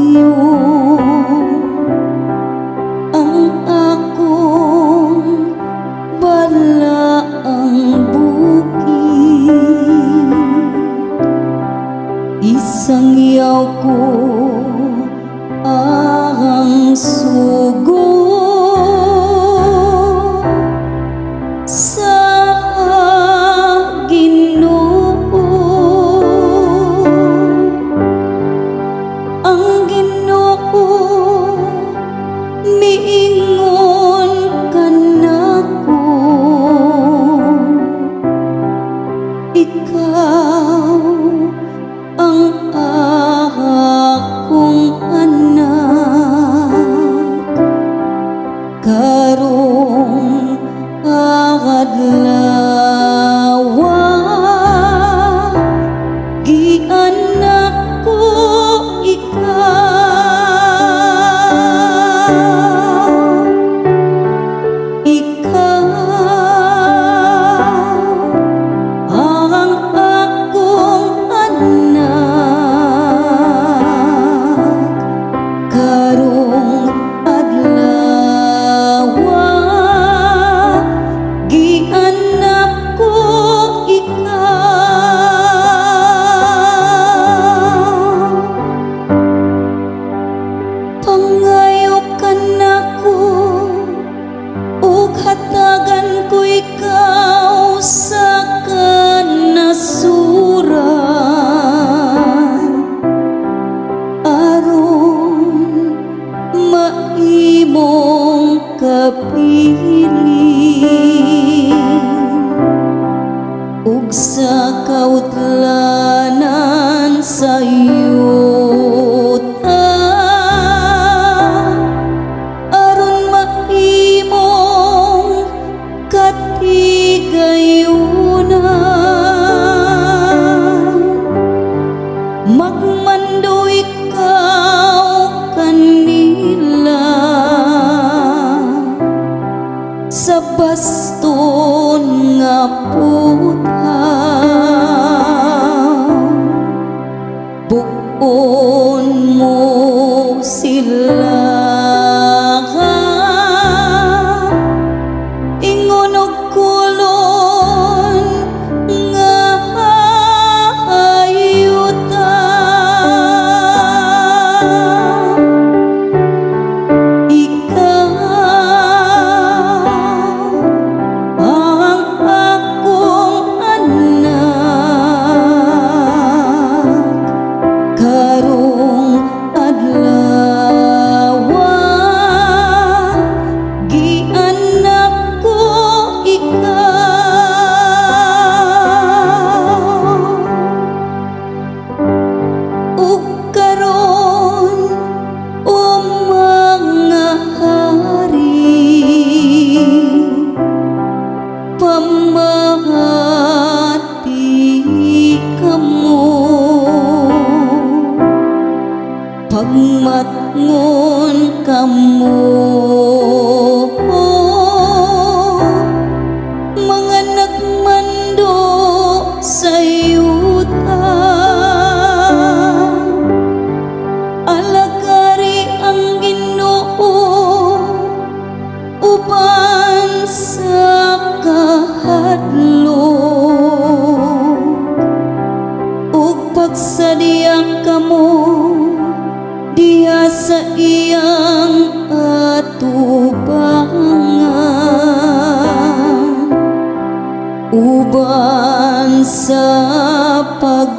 Sion, ang akong balaang bukid. Isangyaw ko ang sugo sa Ginoo. Ang Ginoo miingon kanako, "Ikaw ang akong anak, karong adlawa gianak ko ikaw. Ikaw ang akong anak, karong adlawa gianak ko ikaw. Pangayo kanako ug hatagan ko ikaw sa kanasuran, aron maimong kabilin ug sa kautlanan sa yuta, aron maimong katigayunan. Magmando ikaw kanila sa baston nga puthaw. Buk-on mo sila ingon og kolon nga yuta. Ikaw ang akong anak, karong adlawa gianak ko ikaw. Ug karon, o mga hari, pamati kamo, pagmatngon kamo, mga nagmando sa yuta. Alagari ang Ginoo uban sa kahadlok ug pagsadya kamo diha sa iyang atubangan uban sa pag